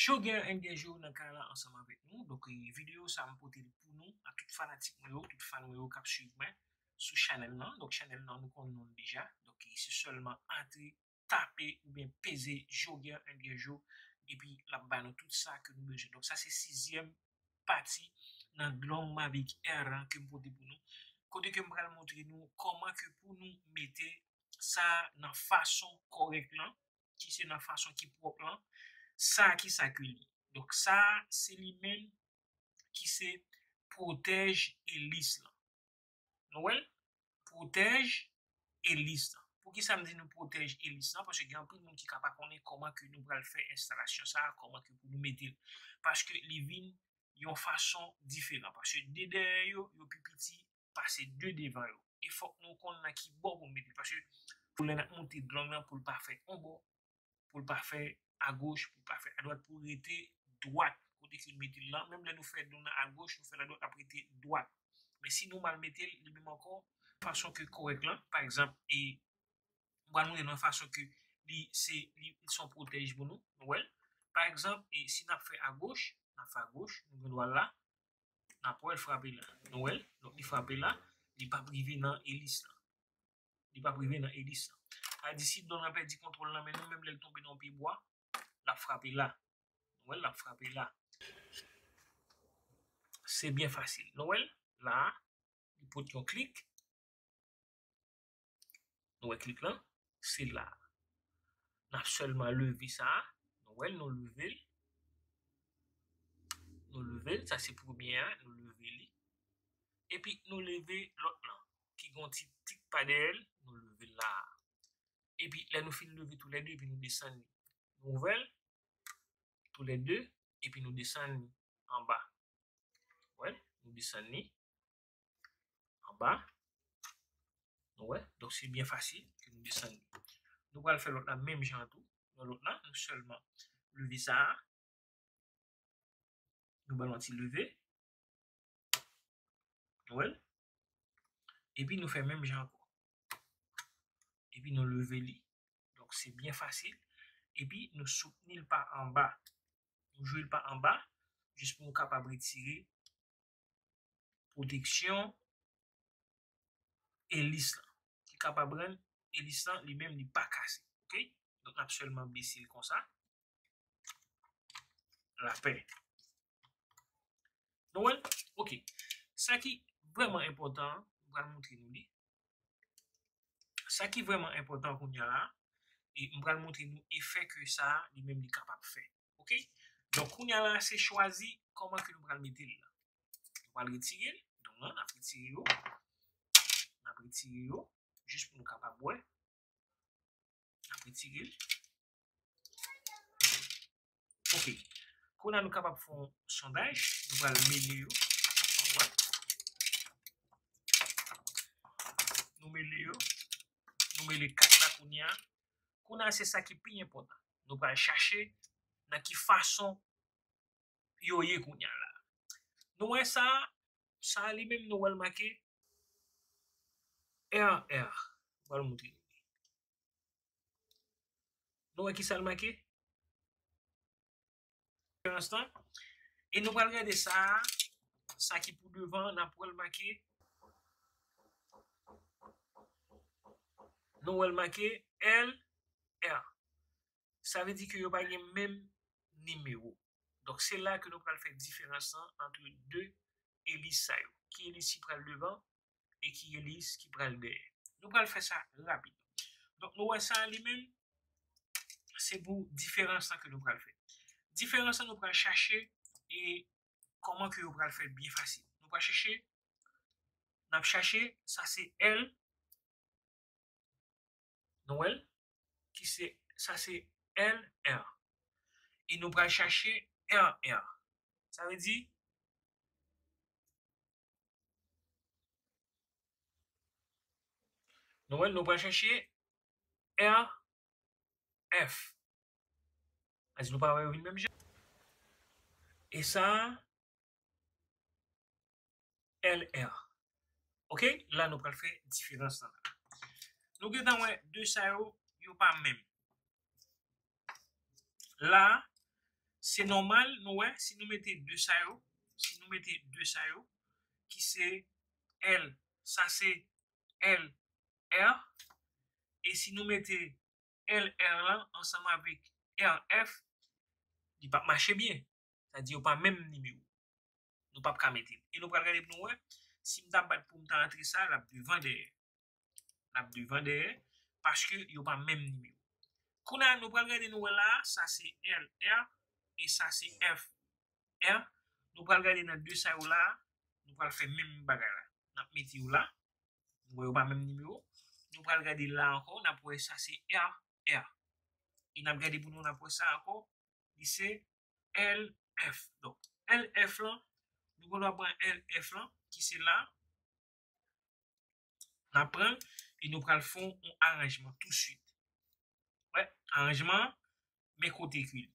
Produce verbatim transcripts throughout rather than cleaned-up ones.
Jogger and Guerjo nan kay la ansanm avèk nou. Donk, e, videyo sa a m pote l pou nou, a tout fanatik mwen yo, tout fan mwen yo k ap swiv mwen sou chanèl lan. Donk, chanèl lan nou konn non l deja. Donk, e, se sèlman antre, tape oubyen peze Jogger and Guerjo, epi l ap ba nou tout sa ke nou bezwen. Donk, sa se sizyèm pati nan long Mavic Air lan ke m pote pou nou. Kote ke m pral montre nou kòman ke pou nou mete sa nan fason kòrèk lan, ki se nan fason ki pwòp lan, sa ki sa ke li. Donk sa se li menm ki se pwotèj elis lan. Nou wè l? Pwotèj elis lan. Poukisa m di nou pwotèj elis lan? Paske gen anpil moun ki ka pa konnen kòman ke nou pral fè enstalasyon sa a, kòman ke pou nou mete l. Paske li vin yon fason diferan. Paske de dèyè yo, yo pi piti pase de devan yo. E fòk nou konn nan ki bò pou nou mete l. Paske pou lè n ap monte long lan, pou l pa fè yon bò, pou l pa fè agoch, pou l pa fè adwat, pou l rete dwat kote ke nou mete l lan. Menm lè nou fè long lan agoch, nou fè l adwat, l ap rete dwat. Men si nou mal mete l, li menm ankò, fason ke kòrèk lan, pa egzanp, e m pral montre nou yon fason ke li se li, li se yon pwotèj pou nou. Nou wè l? Pa egzanp, e si n ap fè agoch, n ap fè agoch, nou gen dwa la, n ap wè l frape la. Nou wè l? Donk, li frape la, li p ap rive nan elis lan. Li p ap rive nan elis lan. Sa vle di, si dwèt lan pèdi kontwòl nan men nou, menm lè l tonbe nan yon pye bwa, l ap frape la. Nou wè l, l ap frape la. Se byen fasil. Nou wè l? La, li pot yon klik. Nou wè klik lan? Se la. N ap sèlman leve sa a. Nou wè l, nou leve l. Nou leve l, sa se premye a, nou leve li. Epi nou leve lòt lan, ki gen yon ti tik pa dèyè l, nou leve l la. Epi lè nou fin leve toulède, epi nou desann li. Nou ouvè l, toulède, epi nou desann li anba. Wè, nou desann li anba. Nou wè, donk se byen fasil ke nou desann li. Nou pral fè lòt la menm jan tou. Nan lòt la, nou sèlman leve sa a. Nou ba l yon ti leve. Nou wè l? Epi nou fè menm jan ankò. Epi nou leve li. Donk, se byen fasil. Epi nou soutni l pa anba. Nou jwe l pa anba, jis pou nou kapab retire pwoteksyon elis lan. Ki kapab rann elis lan li menm li pa kase. Oke? Donk, n ap sèlman bese l konsa. Lapè. Nou wè l? Oke. Sa ki vrèman enpòtan, m pral montre nou li. Sa ki vrèman enpòtan kounye a la, e m pral montre nou efè ke sa a li menm li kapab fè. Oke? Donk, kounye a la, se chwazi kòman ke nou pral mete l la. Nou pral retire l. Donk, la, n ap retire yo. N ap retire yo. Jis pou nou kapab wè. N ap retire l. Oke. Kounye a nou kapab fè yon sondaj. Nou pral mele yo. Nou mele yo. Nou mele kat la kounye a. Kounye a se sa ki pi enpòtan. Nou pral chache nan ki fason yo ye kounye a la. Nou wè sa, sa li menm nou wè l make R R. M pral montre nou. Nou wè ki sa l make? Diferans lan. E nou pral gade sa, sa ki pou devan, n ap wè l make. Nou wè l make L R. Sa vle di ke yo pa gen menm nimewo. Donk, se la ke nou pral fè diferans lan ant de elis sa yo. Ki elis ki pral devan e ki elis ki pral dèyè. Nou pral fè sa rapid. Donk, nou wè sa li menm, se pou diferans lan ke nou pral fè. Diferans lan, nou pral chache e kòman ke yo pral fè byen fasil. Nou pral chache, n ap chache, sa se L, nou wè l, ki se, sa se L R. E nou pral chache R R. Sa vle di, nou wè l, nou pral chache R F. Sa vle di nou pa wè yo vin menm jan. E sa, L R. Oke? La, nou pral fè diferans lan la. Nou gentan wè de sa yo, yo pa menm. La, Se nòmal, nou wè, si nou mete de sa yo, si nou mete de sa yo, ki se L, sa se L R, e si nou mete L R lan ansanm avèk R F, li p ap mache byen. Sa di yo pa menm nimewo. Nou p ap ka mete l. E nou pral gade pou nou wè, si m ta bat pou m ta antre sa, l ap devan dèyè. L ap devan dèyè, paske yo pa menm nimewo. Kounye a, nou pral gade nou wè la, sa se L R e sa se F R. Nou pral gade nan de sa yo la, nou pral fè menm bagay la. N ap mete yo la, nou wè yo pa menm nimewo. Nou pral gade la ankò, n ap wè sa se R R. E n ap gade pou nou, n ap wè sa ankò, li se L F. Donk, L F lan, nou gendwa pran L F lan, ki se la, n ap pran l e nou pral fè yon aranjman tousuit. Wè, aranjman an, men kote ke li.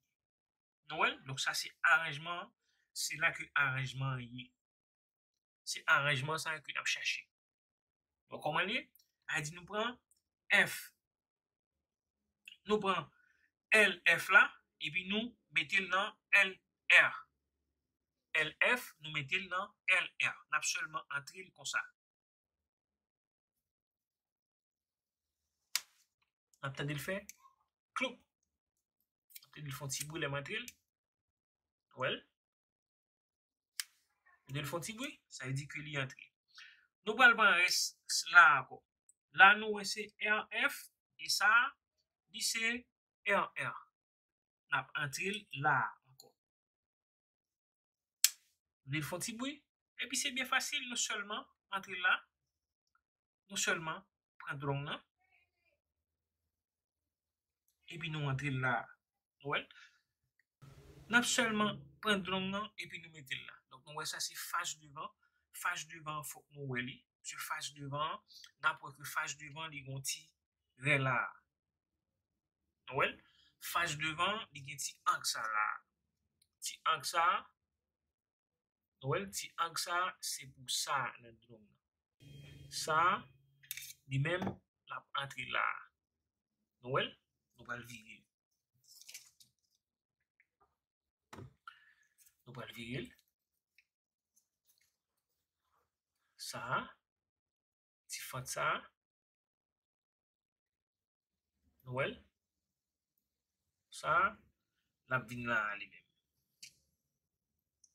Nou wè l? Donk, sa se aranjman an, se la ke aranjman an ye. Se aranjman sa ke n ap chache. Donk, kòman l ye? A di nou pran F. Nou pran L F la, epi nou mete l nan L R. L F, nou mete l nan L R. N ap sèlman antre l konsa. N ap tande l fè kloup. N ap tande l fè yon ti bri lè m antre l. Wè l? Tande l fè yon ti bri, sa vle di ke li antre. Nou pral pran rès la ankò. La nou wè se R F, e sa, li se R R. N ap antre l la ankò. Tande l fè yon ti bri. Epi se byen fasil, nou sèlman antre l la. Nou sèlman pran dwong nan. Epi nou antre l la. Nou wè l? N ap sèlman pran dwong nan epi nou mete l la. Donk, nou wè sa se fas devan. Fas devan an, fòk nou wè li. Paske fas devan an, n ap wè ke fas devan li gen yon ti rè la. Nou wè l? Fas devan an, li gen ti ang sa la. Ti ang sa, nou wè l? Ti ang sa, se pou sa nan dwong nan. Sa, li menm, l ap antre la. Nou wè l? Nou pral vire l. Nou pral vire l. Sa, ti fant sa. Nou wè l? Sa, l ap vin la a li menm.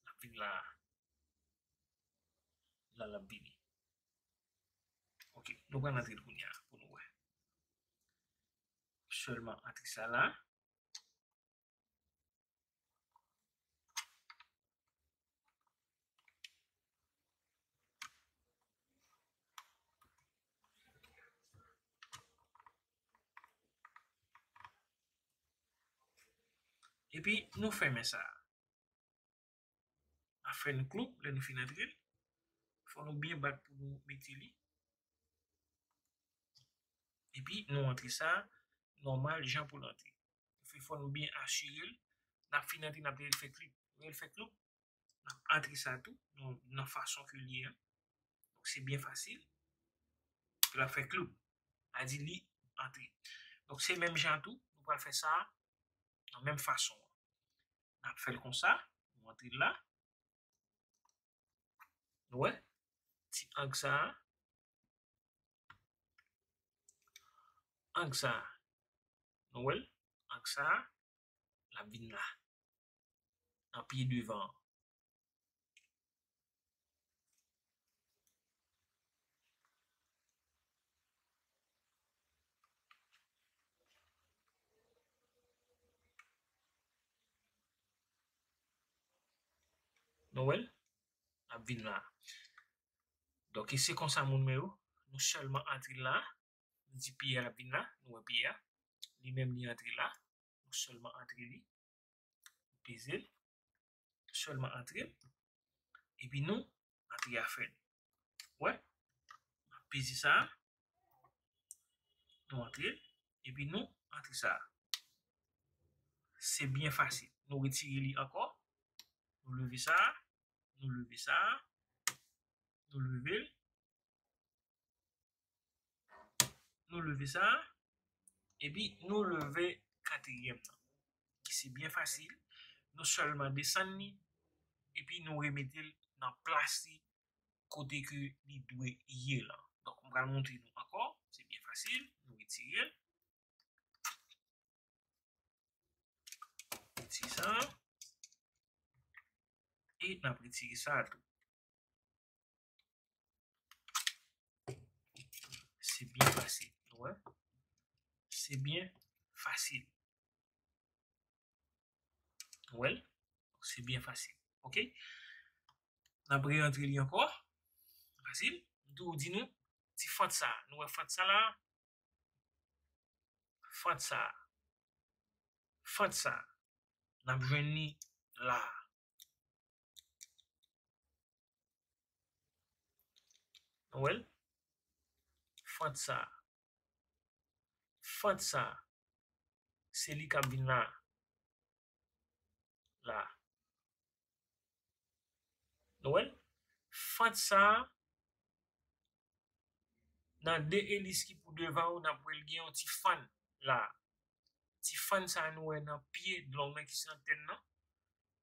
L ap vin la a. La l ap vini. Ok, nou pral antre l kounye a pou nou wè. Sèlman antre sa la. Epi nou fèmen sa. N ap fè n kloup lè nou fin antre l. Fò nou byen bat pou nou mete li. Epi nou antre sa nòmal jan pou l antre. Fè fò nou byen asire l. N ap fin antre, n ap lè l fè kloup. Lè l fè kloup, n ap antre sa tou nan, nan fason ke l ye an. Donk se byen fasil. L ap fè kloup. A di li antre. Donk se menm jan tou, nou pral fè sa nan menm fason an. N ap fè l konsa, nou antre l la. Nou wè? Ti ang sa a. Ang sa a. Nou wè l? Ang sa a, l ap vin la. Nan pye devan an. Nou wè l? L ap vin la. Donk, e se konsa, moun mwen yo, nou sèlman antre la. Nou di pye a l ap vin la, nou wè pye a. Li menm, li antre la. Nou sèlman antre li. Peze l. Sèlman antre l. Epi nou antre afè n. Wè? Peze sa. Nou antre l. Epi nou antre sa. Se byen fasil. Nou retire li ankò. Nou leve sa. Nou leve sa. Nou leve l. Nou leve sa. Epi nou leve katriyèm nan. Ki se byen fasil. nou sèlman desann li, epi nou remete l nan plas li kote ke li dwe ye la. Donk, m pral montre nou ankò, se byen fasil, nou retire l. Retire sa. E n ap retire sa tou. Se byen fasil, nou wè. Se byen fasil. Nou wè l? Se byen fasil. Oke? N ap reyantre li ankò. Fasil. M toujou di nou, ti fant sa. Nou wè fant sa la? Fant sa. Fant sa. N ap jwenn li la. Nou wè l? Fant sa. Fant sa. Se li k ap vin la. La. Nou wè l? Fant sa, nan de elis ki pou devan yo, n ap wè l gen yon ti fann la. Ti fann sa nou wè nan pye long nan ki se antèn nan,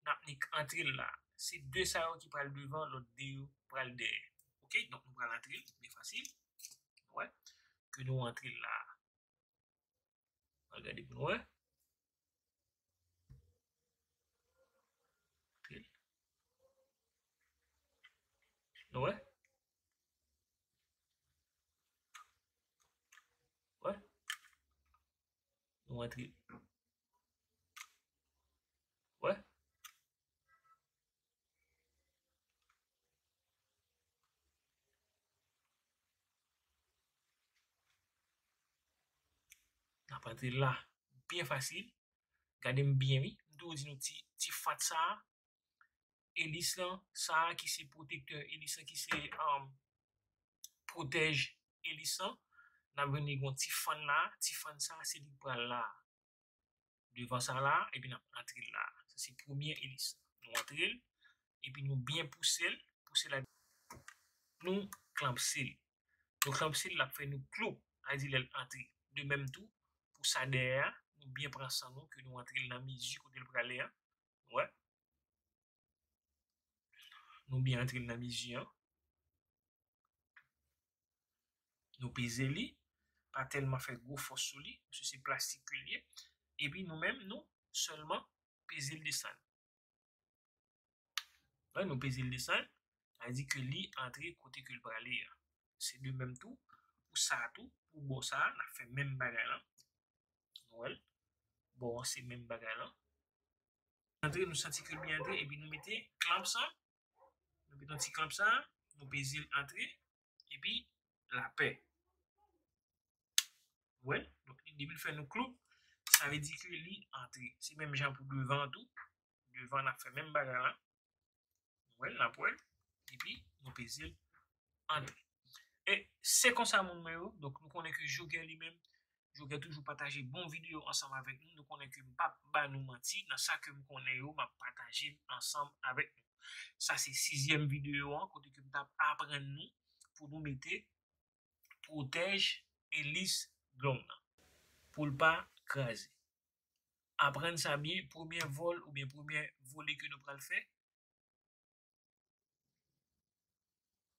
n ap nik antre l la. Se de sa yo ki pral devan, lòt de yo pral dèyè. Oke, donk nou pral antre l, byen fasil. Wè, ke nou antre l la. Al gade pou nou wè. Antre l. Nou wè? Wè? Nou antre l. Wè? N ap antre la. Byen fasil. Gade m byen, wi. M toujou di nou ti, ti fant sa a. Elis lan, sa a ki se pwotektè elis lan, ki se, um, pwotèj elis lan. N ap jwenn li gon ti fann la. Ti fann sa a, se li k pral la. Devan sa la, epi n ap antre l la. Sa se premye elis. Nou antre l, epi nou byen pouse l, pouse l ak, nou klanpse l. Nou klanpse l, l ap fè nou kloup, sa vle di lè l antre. De menm tou, pou sa dèyè a, nou byen pran san nou, ke nou antre l nan mizi kote l prale a. Wè. Nou byen antre l nan mizi an. Nou peze li, pa tèlman fè gwo fòs sou li, paske se plastik ke l ye. Epi nou menm, nou sèlman peze l desann. Wè, nou peze l desann, sa vle di ke li antre kote ke l prale a. Se de menm tou, pou sa tou, pou bò sa, n ap fè menm bagay lan. Nou wè l? Bò an se menm bagay lan. Antre, nou santi ke l byen antre, epi nou mete klamps lan. Nou mete yon ti klamps sa, nou peze l antre, epi lapè. Wè, donk, depi l fè nou kloup, sa vle di ke li antre. Se menm jan pou devan an tou. Devan, n ap fè menm bagay lan. Wè, n ap wè. Epi, nou peze l antre. E se konsa, moun mwen yo. Donk, nou konnen ke Jogè li menm, Jogè toujou pataje bon videyo ansanm avèk nou. Nou konnen ke m p ap ba nou manti. Nan sa ke m konnen yo, m ap pataje l ansanm avèk nou. Sa se sizyèm videyo an, kote ke m t ap aprann nou pou nou mete pwotèj elis dwòn nan, pou l pa kraze. Aprann sa byen, premye vòl oubyen premye vole ke nou pral fè,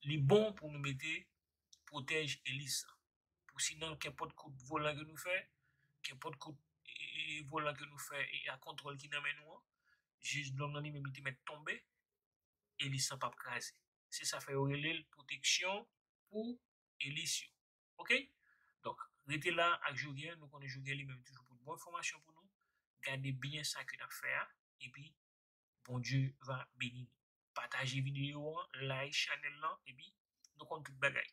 li bon pou nou mete pwotèj elis lan. Pou sinon, kenpòt kout volan ke nou fè, kenpòt kout, e, e, volan ke nou fè, e, a kontwòl ki nan men nou an, jij dwòn nan li menm li te mèt tonbe, elis lan p ap kraze. Se sa fè yo rele l pwoteksyon pou elis yo. Oke? Donk, rete la ak Jogè, nou konnen Jogè li menm toujou pote bon enfòmasyon pou nou. Gade byen sa ke n ap fè a, epi Bondye va beni nou. Pataje videyo an, like chanèl lan, epi nou konn tout bagay.